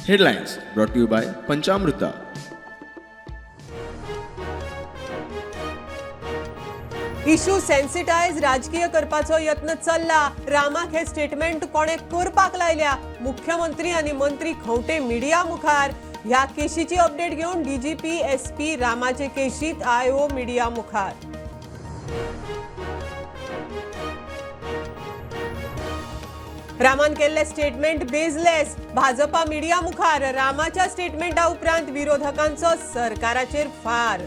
Headlines brought to you by Panchamruta. Issue sensitise राजकीय करपाचो यत्न चल्ला. रामाक हे स्टेटमेंट कोणे करपाक लायल्या? मुख्यमंत्री आनी मंत्री खंवटे मिडिया मुखार. ह्या केशीची अपडेट घेवन डीजीपी एसपी रामाचे केशीत आयओ मिडिया मुखार. रामान केल्ले स्टेटमेंट बेजलेस. भाजपा मिडिया मुखार. रामाच्या स्टेटमेंटा उपरांत विरोधकांचो सरकाराचेर फार.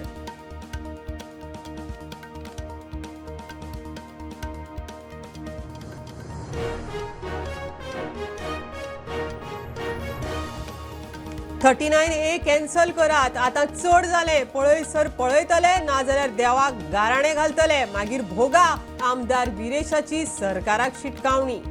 39A cancel करात, आतां चड जालें, पळयसर पळयतले, नाजाल्यार देवाक गाराणें घालतले, मागीर भोगा. आमदार विरेशाची सरकाराक शिटकावणी.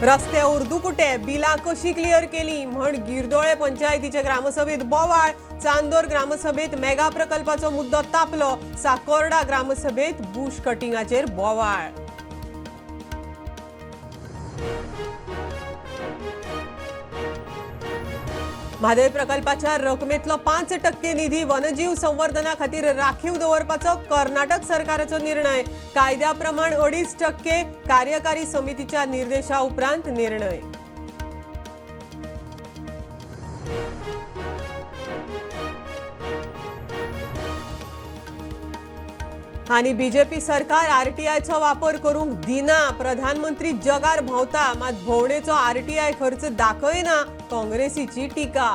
रस्ते उर्दुकुटे, बिलां कशी क्लियर केली म्हण गिरदोळे पंचायतीचे ग्रामसभेत बोवाळ. चांदोर ग्रामसभेत मेगा प्रकल्पाचो मुद्दो तापलो. साकोर्डा ग्रामसभेत बुश कटिंगाचेर बोवाळ. म्हादय प्रकल्पाच्या रकमेतलो 5% निधी वनजीव संवर्धना खातीर राखीव दवरपाचो कर्नाटक सरकाराचो निर्णय. कायद्या प्रमाण 2.5% कार्यकारी समितीच्या निर्देशा उपरांत निर्णय. आनी बीजेपी सरकार आरटीआयचो वापर करूंक दिना. प्रधानमंत्री जगार भोंवता, मात भोंवडेचो आरटीआय खर्च दाखयना. काँग्रेसीची टीका.